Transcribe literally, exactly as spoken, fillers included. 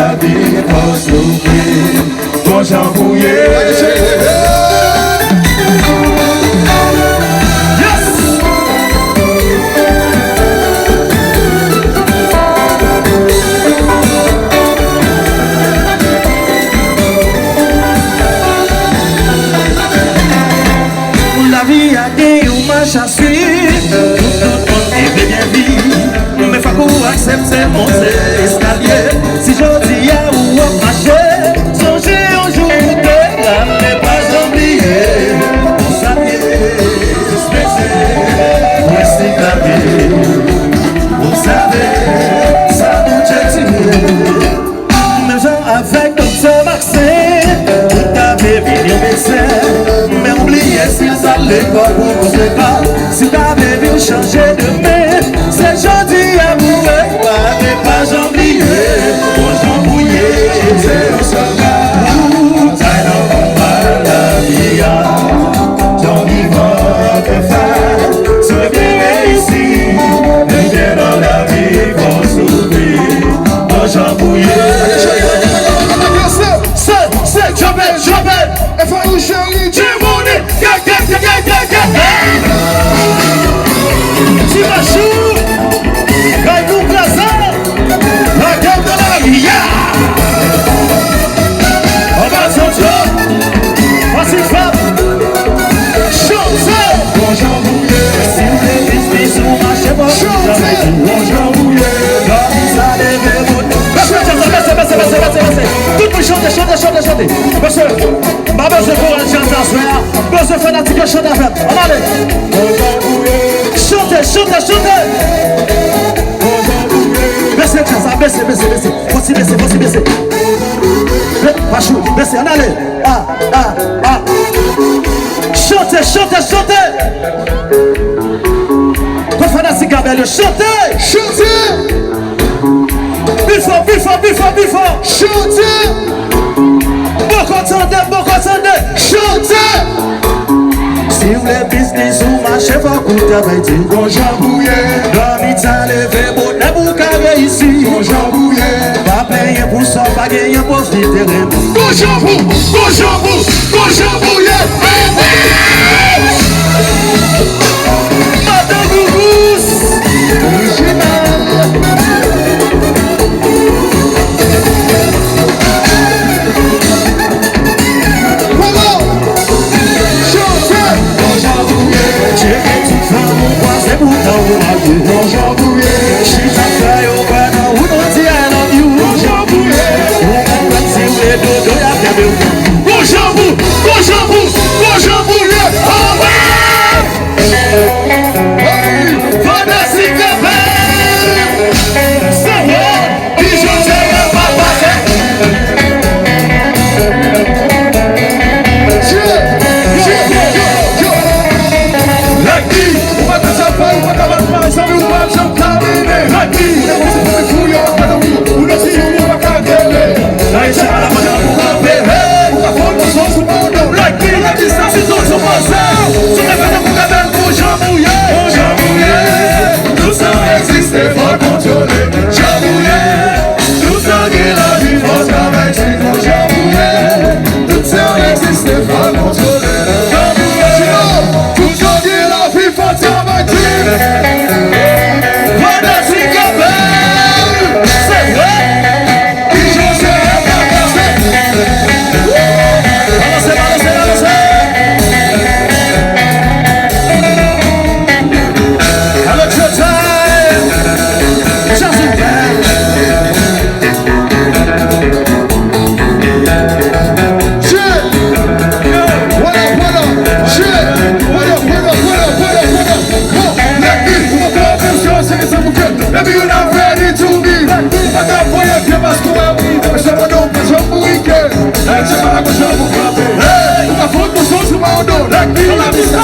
Lavi fò soufri, bon jan pou ye. Yes! Lavi a gen yon mach a swiv, pou tout moun ki vle byen viv. Men fòk ou aksepte monte eskalye. Si jodi a ou ap mache, sonje yon jou ou te la, men pa janm bliye. Konsa l ye, respekte prensip lavi. Obsève sa Bondye di nou. Menm jan avèk Doktè Maxime, ou ta vle vin yon medsen, men ou bliye si l t al lekòl pou konsekans. Si w ta vle vin chanje demen, se jodi a pou w repare, pa janm bliye. Bon jan pou ye, se yon sèl ka. Ou tay nan konba lavi a. Tan vivan te fè, si w vle reyisi, men gen nan lavi fò w soufri. Bon jan pou ye. Se, se, se, jump it, jump it. E fò ou cheri, Jimony. Ti Machou, kay pou kraze. Bagay nan lavi a. Anba zòt yo. Fasil fèt. Chante. Bon jan pou ye. Si w vle biznis ou mache fò. Chante. Bon jan pou ye. Dòmi sa leve bout. Bese, bese, bese, bese, bese, bese. Tout moun chante, chante, chante, chante. Mesye, m pa bezwen koral djaz aswè a. M bezwen fanatik yo chante avè m. Ann ale. Chante, chante, chante. Bese djaz la, bese, bese, bese. Fò ti bese, fò ti bese. Be-, Machou, bese, ann ale. A, a, a. Chante, chante, chante. Kot fanatik Gabèl yo, chante. Chante. Pi fò, pi fò, pi fò, pi fò. Chante. Poko tande, poko tande. Chante. Si w vle biznis ou mache, fòk ou travay di. Bon jan pou ye. Dòmi ta leve bonè pou w ka reyisi. Bon jan pou ye. Pa plenyen pou sa w pa genyen, pwofite renmen. Bon jan pou, bon jan pou, bon jan pou ye. Madan Gougous. Orijinal. Chante! Bon jan pou ye. Tcheke tout fanm ou kwaze, poutan ou marye. Bon jan pou ye. Chita fè yo kwè nan ou, nou di I love you. Bon jan pou ye. Ou menm, menm si w vle dodo, y ap kenbe w. Bon jan pou, bon jan pou, bon jan pou ye. Anmwey! Hey! Fantastik Kapèl! Sa wè! Bijouteri pa pase. Like me, ou pa ka sa fè, ou pa ka bat pa, zanmi, ou pa janm ka mennen. Like me, ou se pou fou yo, pa nan ou, ou nan si ou pa ka rele. Ayisyen pa la pandan pou kanpe, hey, ou pa fon konsyans ou pa nan. Like me, la distans, si tout sou panse, sou te fè pou ka bèl pou jan pou ye. Jan pou ye, tout sa egziste, fò kontwole. Jan pou ye. Tout sa gen lavi fò travay, se konsa pou ye. Tout sa egziste fò kontwole. Jan pou ye. Tout sa gen lavi fò travay, se. Fantastik Kapèl! Se vre! Bijouteri pa pase. Balanse, balanse, balanse! Alò, showtime! Jazz ouvè! Shit! What up, what up? Shit! What up, what up, what up, what up, what up? Bon, let me, ou pa pran presyon, se ke sa pou ke. Baby, you not ready to be. Ou pa ka voye vye paske w wè wi. Mesye, pandan w pa janm bourike. Hey, se pa la kòz la pou frape. Hey, ou pa fon konsyon sou mwen do. Like me.